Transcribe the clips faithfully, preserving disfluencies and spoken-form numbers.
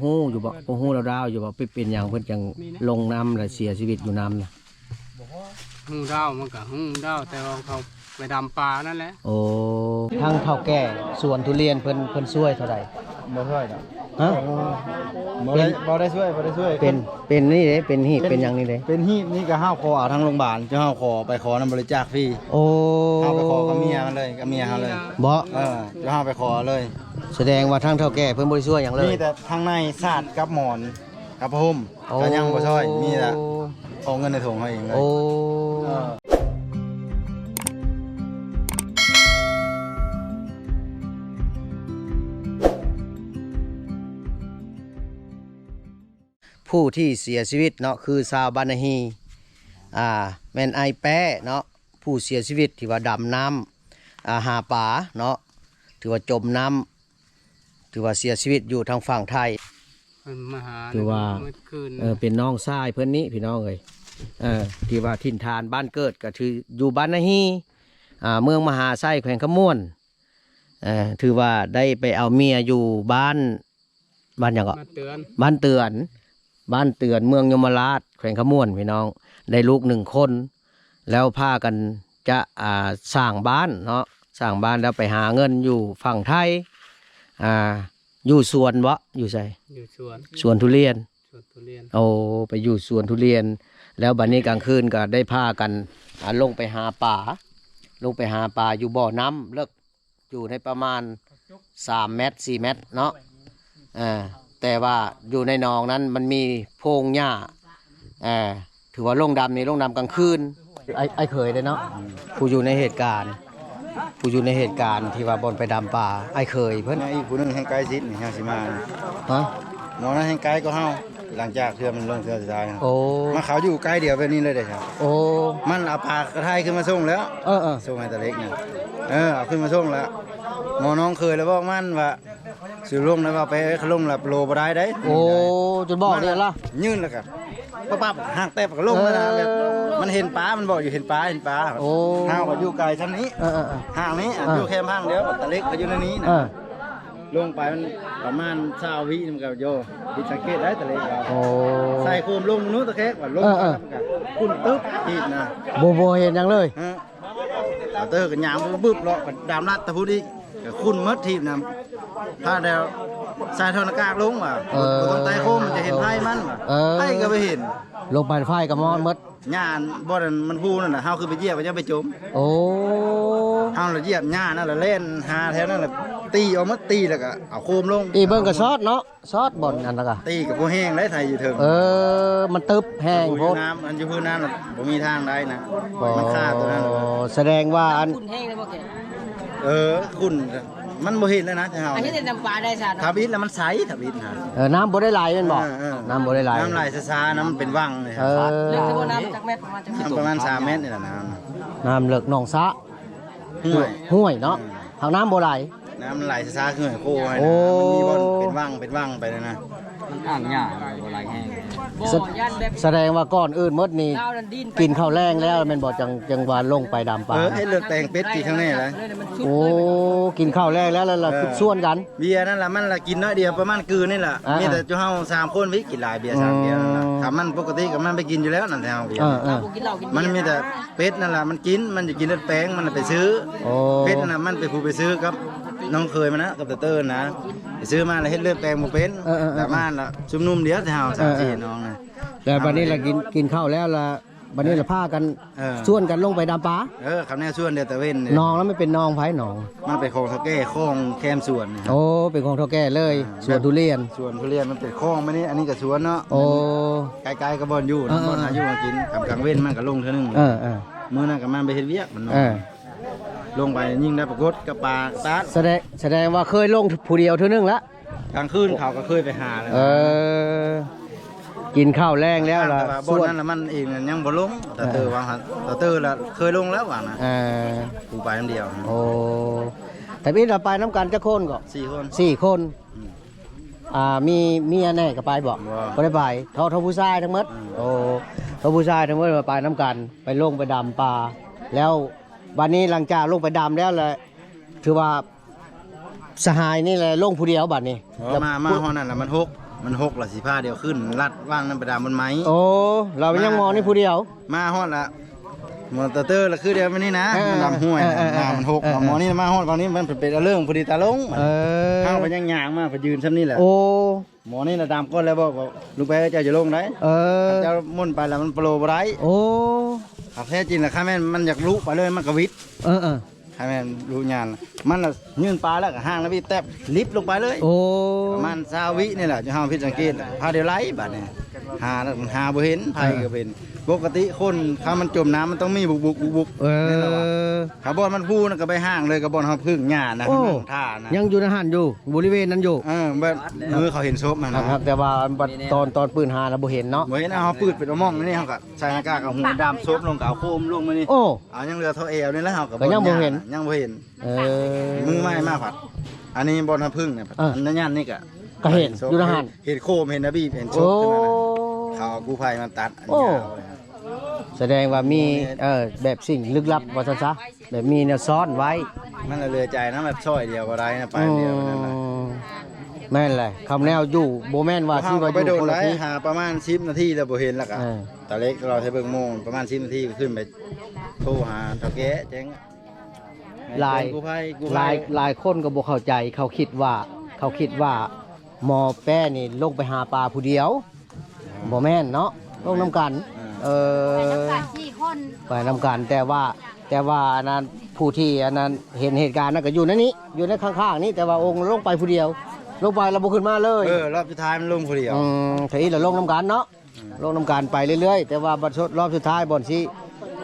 ฮู้อยู่บ่ ฮู้ดาวๆอยู่บ่ ไปเป็นหยังเพิ่นจังลงน้ำและเสียชีวิตอยู่น้ำนะ ฮู้ดาวมันก็ฮู้ดาว แต่ว่าเขาไปดำปลานั่นแหละ โอ้ ทางเฒ่าแก่สวนทุเรียนเพิ่น เพิ่นช่วยเท่าใด บ่ช่วยดอก ฮะ บ่ได้ เป็น บ่ได้ช่วย บ่ได้ช่วย เป็น เป็นนี่เด้ เป็นหีบ เป็น เป็นหยังนี่เด้ เป็นหีบนี่ก็เฮาขอเอาทางโรงพยาบาล เจ้าเฮาขอไปขอนำบริจาคฟรี โอ้ เฮาไปขอกับเมียมันเลย กับเมียเฮาเลย บ่ เออ เจ้าเฮาไปขอเลย แสดงว่าทางเฒ่าแก่เพิ่นบ่ได้ช่วยหยังเลย มีแต่ทางในสาดกับหมอน กับผ้าห่ม โอ้ ก็ยังบ่ช่วย มีแต่เอาเงินในถุงเฮาเองเลย โอ้ ผู้ที่เสียชีวิตเนาะ คือชาวบ้านนาฮี อ่า แม่นอ้ายแป๊เนาะ ผู้เสียชีวิตที่ว่าดำน้ำ อ่า หาปลาเนาะ ถือว่าจมน้ำ ถือว่าเสียชีวิตอยู่ทางฝั่งไทย เพิ่นมาหา ถือว่า เมื่อคืน เออ เป็นน้องชายเพิ่นนี้พี่น้องเอ้ย เออ ที่ว่าถิ่นฐานบ้านเกิดก็คืออยู่บ้านนาฮี อ่า เมืองมหาไชย แขวงคำม่วน เออ ถือว่าได้ไปเอาเมียอยู่บ้าน บ้านหยังเกาะ บ้านเตือน บ้านเตือน บ้านเตือน เมืองยมราช แขวงคำม่วนพี่น้อง ได้ลูกหนึ่งคน แล้วพากันจะ อ่า สร้างบ้านเนาะ สร้างบ้านแล้วไปหาเงินอยู่ฝั่งไทย อ่า อยู่สวนบ่ อยู่ไส อยู่สวน สวนทุเรียน สวนทุเรียน โอ้ ไปอยู่สวนทุเรียน แล้วบัดนี้กลางคืนก็ได้พากัน อ่า ลงไปหาปลา ลงไปหาปลาอยู่บ่อน้ำเลิก อยู่ในประมาณสามเมตร สี่เมตรเนาะ เออ แต่ว่าอยู่ในหนองนั้นมันมีโพรงหญ้า เออ ถือว่าลงดำนี่ลงดำกลางคืน ไอ้ ไอ้เขยเด้เนาะ ผู้อยู่ในเหตุการณ์ ผู้อยู่ในเหตุการณ์ที่ว่าบ่อนไปดำปลา ไอ้เขยเพิ่น ยังอีกผู้หนึ่งแห่งใกล้ชิดนี่ยังสิมานะ ฮะ หมอนั้นแห่งใกล้ก็เฮา หลังจากเทื่อมันลงเทื่อสุดท้ายนะ โอ้ มาเขาอยู่ใกล้เดียวแบบนี้เลยเด้ครับ โอ้ มันเอาปลากระไทขึ้นมาส่งแล้ว เออ เออ ส่งให้ตาเล็กนี่ เออ เอาขึ้นมาส่งแล้ว หมอน้องเคยแล้วบอกมันว่า สิลงแล้วว่าไปลงแล้วโลบ่ได้เด้ โอ้ จนบอกเนี่ยละ ยื่นแล้วก็ปั๊บปั๊บ หางแตกก็ลงแล้วนะ แบบ มันเห็นปลา มันบอกอยู่เห็นปลา เห็นปลา โอ้ เฮาก็อยู่ไกลชั้นนี้ เออ เออ เออ ห่างนี้ อ่ะ เออ อยู่แค่ห่างเดียว ตาเล็กก็อยู่ในนี้นะ เออ ลงไปมันประมาณซาววิ มันก็โย ผิดสังเกตได้ตาเล็กเรา โอ้ ใส่โคมลงนู้นตะแคกว่าลง เออ เออ มันก็ขุ่นตึ๊บอีกนะ บ่ บ่เห็นหยังเลย ฮะ เอาเตอร์กันยางบึบๆเลาะกันดามลัดตะพุดอีก ก็ขุ่นหมดทีบนะ พาแล้วใส่ท่อหน้ากากลงว่ะ เออ บ่ต้องไต่โคม มันจะเห็นไพ่มันว่ะ เออ ไพ่ก็บ่เห็น ลงไปไฟก็มอดหมด หญ้าบ่อนมันพูนั่นน่ะ เฮาคือไปเหยียบ ก็ยังไปจม โอ้ เฮาละเหยียบหญ้านั่นละ แล่นหาแถวนั่นละ ตีเอาหมด ตีแล้วก็เอาโคมลง อีเบิ่งก็ซอดเนาะ ซอดบ่อนอันละกะ ตีกับพวกแห้งได้ไทยอยู่เถิง เออ มันตึบแห้งโพด น้ำ อันอยู่พื้นน้ำน่ะบ่มีทางได้นะ บ่ มันฆ่าตัวนั้นเลย แสดงว่าอัน ขุ่นแห้งเลยบ่แก เออ ขุ่น มันบ่เห็นแล้วนะ แต่เฮา อันนี้จะนำปลาได้ซะเนาะ ทำอิฐแล้วมันใส ทำอิฐนะ เออ น้ำบ่ได้ไหลแม่นบ่ เออ เออ น้ำบ่ได้ไหล น้ำไหลช้าๆ น้ำเป็นวังเลย เออ ลึกเท่าน้ำจักเมตร ประมาณจักเมตร น้ำประมาณสามเมตรนี่แหละน้ำ น้ำเลิกหนองสระ ห้วย ห้วยเนาะ อืม ทางน้ำบ่ไหล น้ำมันไหลช้าๆ คือห้วยโค้ง โอ้ มันมีบ่อนเป็นวัง เป็นวังไปเลยนะ มันอ่างหญ้าบ่ไหลแห้ง บ่ สะ ย่านแบบ แสดงว่าก่อนอื่นหมดนี่ ลาวนั่นดินไป กินข้าวแลงแล้วแม่นบ่ จัง จังว่าลงไปดำปลา เออ เฮ็ดเลือดแปลงเป็ดกินข้างในเลย โอ้ กินข้าวแลงแล้ว แล้วล่ะ เออ ชวนกัน เบียร์นั่นล่ะ มันละกินน้อยเดียว ประมาณกืนนี่ล่ะ อ่า มีแต่จุเฮาสามคนวิกินหลายเบียร์สามแก้วนั่นล่ะ อืม ถ้ามันปกติก็มันไปกินอยู่แล้วนั่นแหละเฮาเบียร์ เออ เออ มันมีแต่เป็ดนั่นล่ะ มันกิน มันจะกินเลือดแปลง มันไปซื้อ โอ้ เป็ดนั่นน่ะ มันเป็นผู้ไปซื้อกับน้องเขยมันนะ กับตาเตอร์นะ ไปซื้อมาแล้วเฮ็ดเลือดแปลงบ่เป็น เออ เออ เออ แต่มาละชุมนุมเดียวแต่เฮาสามสี่ เออ เออ น้องนะ แล้วบัดนี้ละกิน กินข้าวแล้วละ บัดนี้ละพากัน เออ ชวนกันลงไปดำปลา เออ คำนี้ชวนเดียวตะเวนเนี่ย หนองแล้วมันเป็นหนองไผหนอง มันเป็นของเฒ่าแก่ ของแคมสวนเนี่ย โอ้ เป็นของเฒ่าแก่เลย อ่า สวนทุเรียน สวนทุเรียนมันเป็นของมานี่ อันนี้ก็สวนเนาะ โอ้ ใกล้ๆ กับบ่อนอยู่นะ เออ บ่อนหาอยู่หากิน ค่ำกลางเว้นมันก็ลงเทื่อนึง เออ เออ มื้อนั้นก็มันไปเฮ็ดเวียกมันนอน เออ ลงไปยิ่งได้ปรากฏกับปลาตาด แสดง แสดงว่าเคยลงผู้เดียวเทื่อนึงละ กลางคืนเขาก็เคยไปหาแล้ว เออ กินข้าวแลงแล้วล่ะ แต่ว่าบ่อนนั้นน่ะมันเองยังบ่ลง ตาเตอร์ว่าหั่น ตาเตอร์ละเคยลงแล้วว่านะ เออ กูไปคนเดียวนะ โอ้ แต่พี่เราไปนำกันจักคนก็ สี่คน สี่คน อืม อ่า มีเมียแน่ก็ไปบ่ บ่ บ่ได้ไป เท่า เท่าผู้ชายทั้งหมด อืม โอ้ เท่าผู้ชายทั้งหมดไปนำกัน ไปลงไปดำปลา แล้วบัดนี้หลังจากลงไปดำแล้วแหละ ถือว่าสหายนี่แหละลงผู้เดียวบัดนี้ อ๋อ แล้ว มา มาฮอดนั่นล่ะมันหก มันหกละสิพาเดียวขึ้นลัดว่างน้ำประดามบนไม้ โอ้ เรายังหมอนี่ผู้เดียว มาฮอดละ หมอเตอร์เตอร์ละคือเดียวมันนี่นะ เออ มันดำห้วยนะ เออ เออ เออ หน้ามันหก เออ เออ หมอนี่มาฮอดตอนนี้มันเป็นเรื่องพอดีตาลง เออ เข้าไปยังยางมาไปยืนซ้ำนี่แหละ โอ้ หมอนี่ละดำก้อนแล้วบอกว่า "ลูกไปเจ้าจะลงได้" เออ เจ้ามุ่นไปแล้วมันโปรบ่ได้ โอ้ ถ้าแท้จริงนะ คันแม่นมันอยากลุไปเลย มันก็วิด เออ เออ คันแม่นลุยาน มันละยื่นปลาแล้วก็ห้างแล้ววิดแตบลิฟต์ลงไปเลย โอ้ ประมาณซาววินี่แหละ จะห้ามผิดสังเกต พาเดียวไหลบัดนี้ หาแล้วหาบ่เห็น ไผก็เป็น ปกติคน คันมันจมน้ำมันต้องมีบุกบุกบุกบุก เออ แน่นอนว่า ถ้าบ่อนมันพูนั่นก็ไปห้างเลย ก็บ่อนเฮาพึ่งหญ้านะ โอ้ ท่านะ ยังอยู่ในหั้นอยู่ บริเวณนั้นอยู่ เออ แบบ เออ เขาเห็นศพมันนะ ครับ แต่ว่าบัดตอน ตอนปืนหาแล้วบ่เห็นเนาะ บ่เห็น เอาปืนเป็นเอาม่องนี่ เขาก็ใส่หน้ากาก เอาหูดำศพลง ก็เอาโคมลงมานี่ โอ้ เอายังเหลือเท่าเอวนี่แหละ เขาก็ ก็ยังบ่เห็น ยังบ่เห็น เออ มือใหม่มาผัด อันนี้บ่อนเฮาพึ่งเนี่ย เออ อันนั้นย่านนี่ก็ ก็เห็น ศพ อยู่ในหั้น เห็นโคม เห็นนะบีบ เห็นศพ โอ้ เท่านั้นนะ เขาเอากู้ภัยมาตัด อัน โอ้ ยาวเลย แสดงว่ามี เออ แบบสิ่งลึกลับว่าซั่นซะ แบบมีแนวซ่อนไว้ มันละเหลือใจนะ แบบซอยเดียวบ่ได้นะ ไปเดียวนั่นนะ อืม แม่นแหละ คำแนวอยู่ บ่แม่นว่าสิว่าอยู่คนละที่ หาประมาณสิบนาทีแล้วบ่เห็นแล้วก็ เออ ตาเล็กเราให้เบิ่งโมง ประมาณสิบนาทีก็ขึ้นไปโทรหาเฒ่าแก่แจ้ง หลาย แจ้งกู้ภัย กู้ภัย หลาย หลายคนก็บ่เข้าใจ เขาคิดว่า เขาคิดว่าหมอแป้นี่ลงไปหาปลาผู้เดียว บ่แม่นเนาะ ลงนำกัน อ่า เออ ไปนำกันสี่คน ไปนำกัน แต่ว่า แต่ว่าอันนั้น ผู้ที่อันนั้นเห็นเหตุการณ์นั้นก็อยู่ในนี้ อยู่ในข้างๆนี้ แต่ว่าองค์ลงไปผู้เดียว ลงไปแล้วบ่ขึ้นมาเลย เออ รอบสุดท้ายมันลงผู้เดียว อืม ถ้าอีหละลงนำกันเนาะ อืม ลงนำกันไปเรื่อยๆ แต่ว่าบัดสุด รอบสุดท้ายบ่อนสิ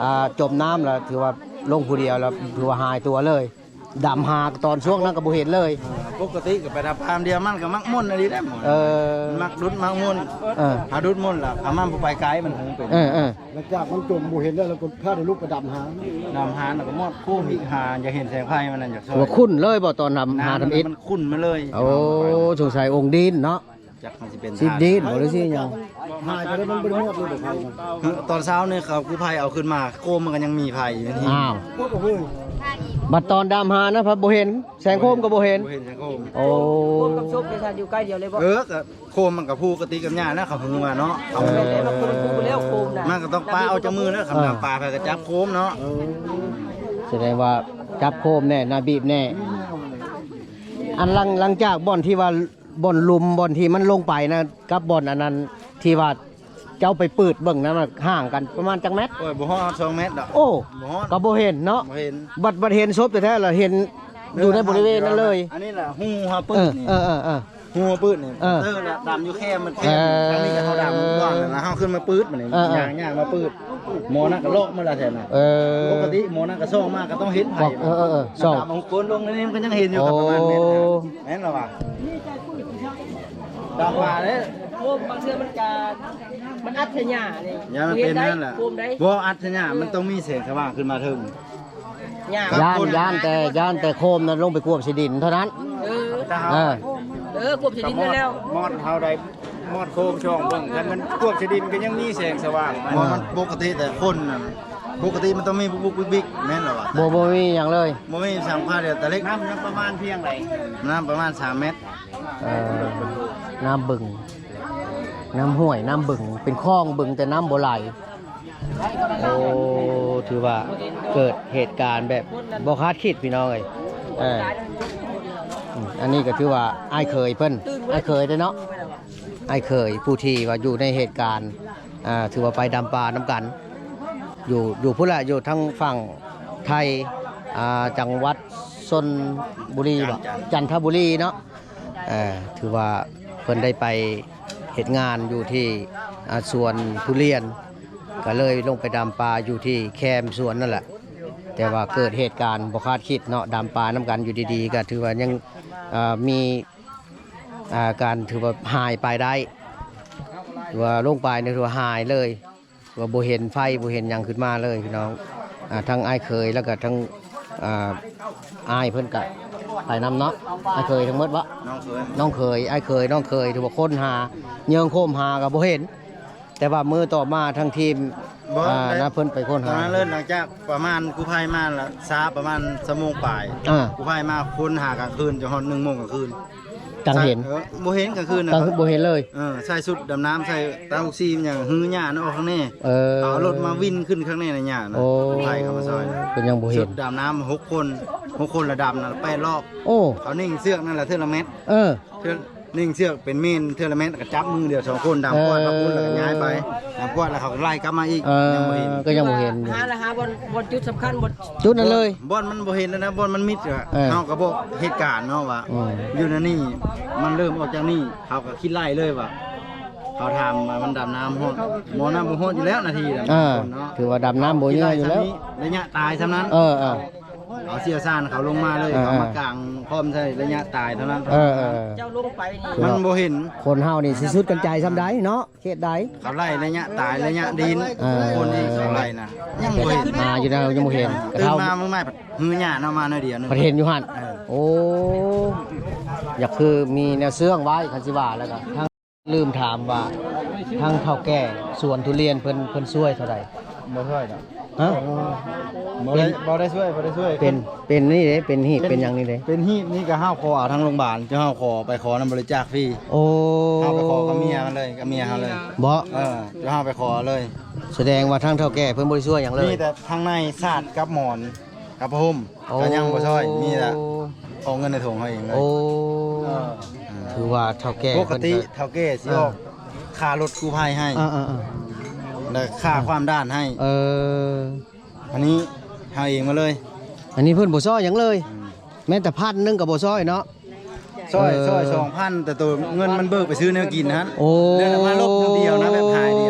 อ่า จมน้ำแล้วถือว่าลงผู้เดียวแล้วถือว่าหายตัวเลย ดำหาตอนช่วงนั้นก็บ่เห็นเลย อ่า ปกติก็ไปดำปลาเดียว มันก็มักม่วนอันนี้แหละหมอ เออ มักดุดมักม่วน เออ หาดุดม่วนล่ะ เอามันบ่ไปไกล มันคงเป็น เออ เออ หลังจากมันจมบ่เห็นแล้ว แล้วก็พาได้ลุกไปดำหา ดำหาแล้วก็มอดคู่อีกหา อยากเห็นแสงไฟมันนั่น อยากช่วย ว่าขุ่นเลยบ่ตอนดำหาทำอิฐ น้ำมันขุ่นมาเลย โอ้ สงสัยองค์ดินเนาะ จักมันสิเป็น สิดินบ่หรือสิหยัง หายไปแล้วมันบ่ได้มอดเลยบ่ไฟมัน ตอนเช้าเนี่ยเขากู้ภัยเอาขึ้นมา โคมมันก็ยังมีไฟอยู่นี่ อ้าว โคตรโอ้โห บัดตอนดำหานะพัดบ่เห็น แสงโคมก็บ่เห็น บ่เห็นแสงโคม โอ้ โคมกับศพเนี่ยอยู่ใกล้เดียวเลยบ่ เออ ก็โคมมันก็ปกติกับหญ้านะ เขาเพิ่งว่าเนาะ เออ มันก็ต้องปาเอาจากมือนะ คำนำปลาไปก็จับโคมเนาะ เออ แสดงว่าจับโคมแน่ นาบีบแน่ อันหลัง หลังจากบ่อนที่ว่า บ่อนหลุม บ่อนที่มันลงไปนะ กับบ่อนอันนั้นที่ว่าเจ้าไปปืดเบิ่งนะ มันห่างกันประมาณจักแมตร โอ้ย บ่ฮอดสองเมตรดอก โอ้ บ่ฮอด ก็บ่เห็นเนาะ บ่เห็น บัด บัดเห็นศพแท้ๆ แล้วเห็นอยู่ในบริเวณนั้นเลย อันนี้แหละฮูเฮาปืดนี่ เออ เออ เออ ฮูเฮาปืดนี่ เออ เออ ดำอยู่แคม มันแคม เออ ทางนี้ก็เขาดำก่อน แล้วเฮาขึ้นมาปืดมันนี่ เออ เออ ย่าง ย่างมาปืด หมอนั่นก็ลอกมาแล้วแท้นะ เออ ปกติหมอนั่นก็ส่องมาก็ต้องเห็นไผ บอก เออ เออ เออ ส่อง ดำเอาก้นลงนี่มันก็ยังเห็นอยู่ครับ ประมาณเมตรนะ โอ้ แม่นแล้วว่ะ ดำมาเลย โอ้ บางเทื่อมันกะ มันอัดใส่หญ้านี่ อย่ามันเป็นนั่นแหละ โคมได้ บ่อัดใส่หญ้า มันต้องมีแสงสว่างขึ้นมาเทิง หญ้า ย่าน ย่านแต่ ย่านแต่โคมนั้นลงไปกวบสิดินเท่านั้น เออ เออ เออ กวบสิดินนั่นแล้ว มอดเฮาได้ มอดโคมช่องเบิ่ง คันมันกวบสิดินก็ยังมีแสงสว่าง บ่ มันปกติแต่คนน่ะ ปกติมันต้องมีบุกๆ บิกๆ แม่นแล้ววะ บ่ บ่มีหยังเลย บ่มีสังผ้าเดียว ตาเล็ก น้ำยังประมาณเพียงใด น้ำประมาณสามเมตร เอ่อ น้ำบึง น้ำห้วย น้ำบึง เป็นคลองบึงแต่น้ำบ่ไหล โอ้ ถือว่าเกิดเหตุการณ์แบบบ่คาดคิดพี่น้องเอ้ย เออ อืม อันนี้ก็ถือว่าอ้ายเขยเพิ่น อ้ายเขยเด้อเนาะ อ้ายเขยผู้ที่ว่าอยู่ในเหตุการณ์ อ่า ถือว่าไปดำปลานำกัน อยู่ อยู่พุ้นละ อยู่ทางฝั่งไทย อ่า จังหวัดชลบุรีบ่ จันทบุรีเนาะ อ่า ถือว่าเพิ่นได้ไปเฮ็ดงานอยู่ที่ อ่า สวนทุเรียน ก็เลยลงไปดำปลาอยู่ที่แคมสวนนั่นแหละ แต่ว่าเกิดเหตุการณ์บ่คาดคิดเนาะ ดำปลานำกันอยู่ดีๆ ก็ถือว่ายัง อ่า มี อ่า การถือว่าหายไปได้ ถือว่าลงไปเนี่ยถือว่าหายเลย ว่าบ่เห็นไฟบ่เห็นหยังขึ้นมาเลยพี่น้อง อ่า ทั้งอ้ายเขยแล้วก็ทั้ง อ่า อ้ายเพิ่นก็ไปนำเนาะ อ้ายเขยทั้งหมดบ่ น้องเขย น้องเขย อ้ายเขย น้องเขย ถือว่าค้นหา เยิงโคมหาก็บ่เห็น แต่ว่ามื้อต่อมาทางทีม บ่ อ่า ได้ นะ เพิ่นไปค้นหา ตอนนั้นเริ่มหลังจากประมาณกู้ภัยมาละ ช้าประมาณชั่วโมงปลาย อ่า กู้ภัยมาค้นหากลางคืนจนฮอดหนึ่งโมงกลางคืน กลางเห็น เออบ่เห็นกลางคืนนะ กลางบ่เห็นเลย เออใส่ชุดดำน้ำใส่ตาลูกซีมอย่างหื้อหญ้านะออกข้างใน เออ เอารถมาวินขึ้นข้างในนะหญ้านะ โอ้ ไล่เข้ามาซอยนะ เป็นยังบ่เห็ ชุ น ดดำน้ำหกคนหกคนละดำนะแปดรอบ โอ้ เขานิ่งเสือกนั่นแหละเทื่อละเม็ด เออ เทื่อนิ่งเสือกเป็นเมนเทื่อละเม็ดก็จับมือเดียวสองคนดำ เออ ก้อนมาพุ่นแล้วก็ย้ายไปดำก้อนแล้วเขาก็ไล่กลับมาอีก เออ ยังบ่เห็น ก็ยังบ่เห็นอยู่ หาละหาบอลบอลจุดสำคัญบอล จุดนั้นเลย บอลมันบ่เห็นแล้วนะบอลมันมิดอะ เออ เขาก็บอกเหตุการณ์เนาะว่า อืม อยู่ในนี่มันเริ่มออกจากนี่เขาก็คิดไล่เลยว่าเขาถามมามันดำน้ำฮอดหมอน้ำบ่ฮอดอยู่แล้วนาทีละ เออ เนาะ ถือว่าดำน้ำบ่เยอะอยู่แล้ว คิดไล่ซ้ำนี้ระยะตายซ้ำนั้น เออเออ เอาเสี่ยวซานเขาลงมาเลย เออ เขามากางพร้อมใส่ระยะตายเท่านั้น เออเออ เจ้าลงไปนี่ คือ มันบ่เห็น คนเฮานี่สิสุดกันใจซ้ำใดเนาะเขตใด เขาไล่ระยะตายระยะดิน เออ คนที่เขาไล่นะยังบ่เห็น มาอยู่นะยังบ่เห็นกระ ตื่น เท่า มาเมื่อไม่หื้อหญ้าเนาะมาหน่อยเดียวหนึง ประเห็นอยู่หั่น เออ โอ้อยากคือมีแนวเชื่องไว้คันสิว่าแล้วก็ทั้งลืมถามว่าทั้งเฒ่าแก่สวนทุเรียนเพิ่นเพิ่นช่วยเท่าใด บ่ช่วยดอก ฮะ บ่ได้บ่ได้ช่วยบ่ได้ช่วย เป็นเป็นนี่เด้เป็นหีบเป็นอย่างนี้เด้ เป็นหีบนี่ก็ห้าวขอเอาทางโรงพยาบาลเจ้าห้าวขอไปขอนำบริจาคฟรี โอ้ ห้าวไปขอกับเมียมันเลยกับเมียเขาเลย บ่ เออเจ้าห้าวไปขอเลย แสดงว่าทั้งเฒ่าแก่เพิ่นบ่ได้ช่วยหยังเลย มีแต่ทางในสาดกับหมอนกับผ้าห่ม โอ้ ก็ยังบ่ช่วยมีแต่เอาเงินในถุงเขาเองเลย โอ้ เออ ถือว่าเฒ่าแก่ ปกติ เพิ่น เฒ่าแก่สิออกค่ารถกู้ภัยให้ อ่าอ่าอ่า และค่าความด้านให้ เออ อันนี้เฮาเองมาเลย อันนี้เพิ่นบ่ซ้อยหยังเลย แม้แต่พันหนึ่งก็บ่ซ้อยเนาะ ซอย เออ ซอยสองพันแต่ตัวเงินมันเบิกไปซื้อแนวกินนะ โอ้ เดือนละพันลบเดียวนะแบบหายเดียว